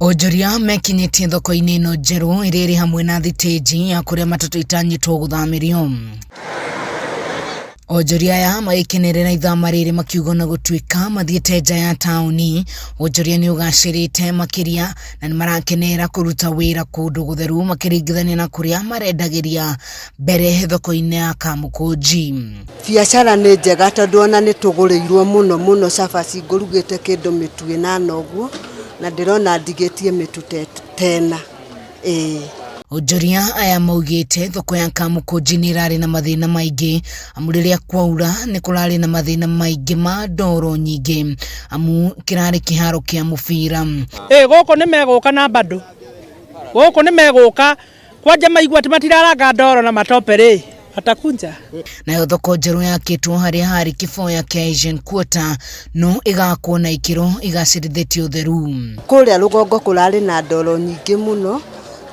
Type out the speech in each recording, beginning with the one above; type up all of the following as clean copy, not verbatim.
Onjoria mekinyĩtie thoko-inĩ ĩno njerũ ĩrĩa ĩrĩ hamwe na thitĩnji ya kũrĩa matatũ itanyĩtwo gũthamĩrio. Onjoria aya magĩkenerera ithama rĩrĩ makiuga ona gũtuĩka mathiĩte nja ya taũni, wonjoria nĩ ũgacĩrĩte makĩria na nĩ marakenera kũruta wĩra kũndũ gũtheru makĩringithania na kũrĩa marendagĩria mbere thoko-inĩ ya Kamũkũnji. Biacara nĩ njega tondũ ona nĩ tũgũrĩirwo mũno mũno cabaci ngũrugĩte kĩndũ mĩtu ĩnana ũguo na ndĩrona ndigĩtie mĩtu ta ĩna ĩĩ. Onjoria aya maugĩte thoko ya Kamũkũnji nĩ ĩrarĩ na mathĩna maingĩ amu rĩrĩa kwaura nĩ kũrarĩ na mathĩna maingĩ ma ndoro nyingĩ amu kĩrarĩ kĩharo kĩa mũbira. Ĩ gũkũ nĩ megũka na bado gũkũ nĩ megũka Kwanja maigua atĩ matiraranga ndoro na matope rĩ, watakunja. Nayo thoko njerũ yakĩtwo harĩa harĩ kĩboya kĩa Asian Quarter no ĩgakwo na ikĩro igacĩrithĩtie ũtheru. Kũrĩa rũgongo kũrarĩ na ndoro nyingĩ mũno,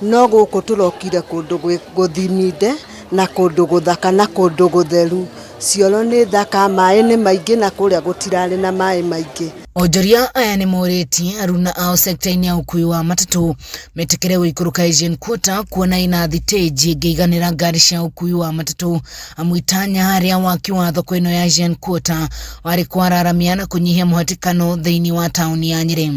no gũkũ tũrokire kũndũ gũthiminde na kũndũ gũthaka na kũndũ gũtheru. Cioro nĩ thaka, maĩ nĩ maingĩ na kũrĩa gũtirarĩ na maĩ maingĩ. Onjoria aya nĩ morĩtie aruna ao sekta-inĩ ya ũkui wa matatũ metĩkĩre gũikũrũka Asian Quarter kuona ĩna thitĩnji ĩngĩiganĩra ngari cia ũkui wa matatũ amu itanya rĩa waki wa thoko ĩno ya Asian Quarter warĩ kwararamia na kũnyihia mũhatĩkano thĩinĩ wa taũni ya Nyĩrĩ.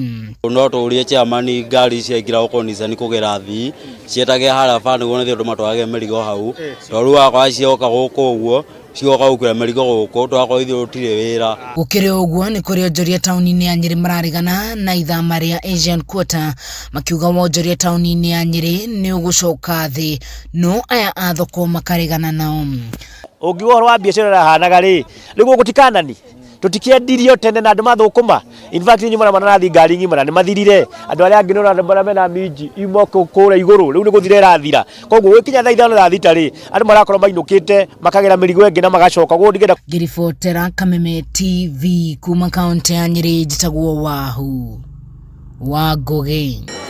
No tũrie chairman ngari ciaingĩra gũkũ Nissan kũgera athii cietage harĩa bara nĩguo nĩthuĩ andũ matwarage mĩrigo hau tondũ rĩu wakorwo cioka gũkũ ũguo cigoka gũkuĩra mĩrigo gũkũ tũgakorwo ithuĩ tũtirĩ wĩra. Gũkĩrĩ ũguo nĩ kũrĩ onjoria taũni-inĩ ya Nyĩrĩ mararegana na ithama rĩa Asian Quarter makiuga wonjoria taũni-inĩ ya Nyĩrĩ nĩ ũgũcoka thĩ no aya a thoko makaregana nao. Ũngiuga ũhoro wa biacara ũrĩa ĩrahanaga rĩ, rĩu gũkũ ti Kanani? Tũtikĩendirio tene na andũ mathũkũma? In fact inyuĩ mũrona marathiĩ ngari ng'ima na nĩ mathirire. Andũ arĩa angĩ nĩ ũrona arĩa mena minji ima kũrĩa igũrũ, rĩu nĩ gũthira ĩrathira. Koguo gũgĩkinya thaa ithano thaa thita rĩ, andũ marakorwo mainũkĩte makagĩra mĩrigo ĩngĩ na magacoka. Koguo ndingĩenda. Ngĩribotera Kameme TV kuma kaũntĩ ya Nyĩrĩ njĩtagwo Wahu wa Ngũgĩ.